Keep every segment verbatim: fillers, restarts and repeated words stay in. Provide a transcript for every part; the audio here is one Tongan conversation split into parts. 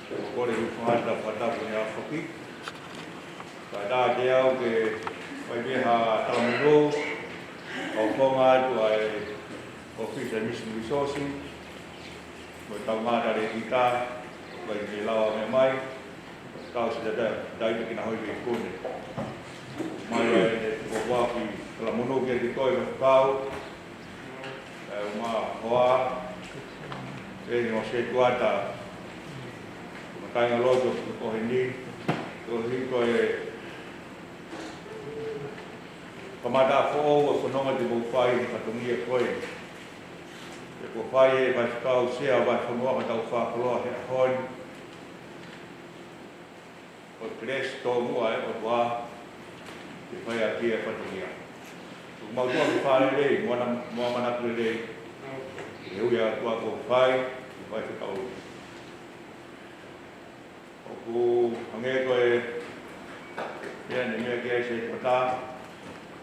Ko e kole ʻi he fangata fakatapu ni a faki. Ka ta te au ke fai pē ha talamonū, ʻo konga atu ʻa e ʻōfisi ʻa e Mission Resource, mo e kau ngāue ʻa e kita, ʻoku ʻikai ke lava meʻa mai, kau si tata, tai te kina hoi ke kune. Mai ai ne ko waki, talamonū ke te koe ka kau, ʻe uma hoa, ʻe ni o se tuata, ko e kāinga lotu ko heni, ko hiko e kamata foʻou ʻa e fononga te mou fai he fatongia ko ē. ʻE ko fai e vai kau sea vai fonua ka tau fakaloa he ʻaho ni. ʻO Kelesi tōmuʻa ʻe ʻOtua, ke fai ʻaki e fatongia. Ko mau tua ke fai lelei, mo ana, mo ana lelei. ʻE ui ʻa tua ko fai, ke fai ke tau. ʻOku hangē ko e, pea ne meʻa ki ai se kota,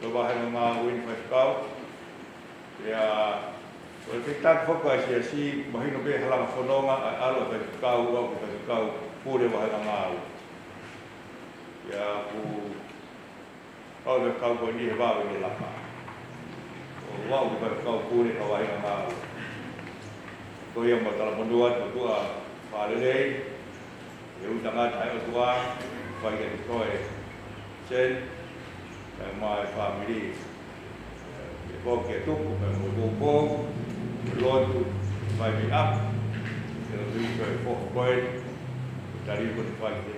ko e vahenga ngāue ni faifekau. Pea, ko e fitaki foki ʻa e siasi, mahino pē halanga fononga, ʻa e ʻalu ʻa e faifekau, ʻa e faifekau, pule vahenga ngāue. Pea ku Kau ke kau ko eni he vave ke laka. ʻO vau ke kau pule ka vahenga ngāue. Ko ia mau talamonū atu ʻOtua fakalelei, ʻe ui tangata ʻe ʻOtua, fai ke te koe, Sen, kae ʻumaʻā e fāmili. ʻE kau ke tuku, kae mo poupou, lotu, fai mei ʻapi, ʻe ui koe foho koe, tali ko te fai te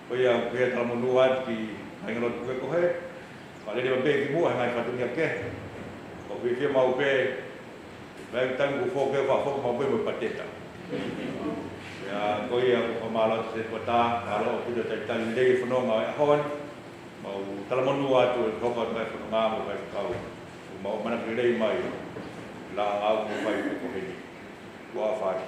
Ko ia, ko ia talamonū atu ki he ngaahi lotu ko ē ko ē. Fakalele maʻu pē ki muʻa he ngaahi fatongia kehe. Ko e fiefia maʻu pē, ʻi he taimi kuo foki, fakafoki maʻu pē mo e pateta. Ia, ko ia, ko e fakamālō atu se kuata, mālō ʻaupito e talitali lelei e fononga ʻo e ʻaho ni. Mau talamonū atu e hoko atu mai e fononga mo e faifekau. Mau ʻamanaki lelei mai, langa au mo e faifekau ko heni. Kuo fai.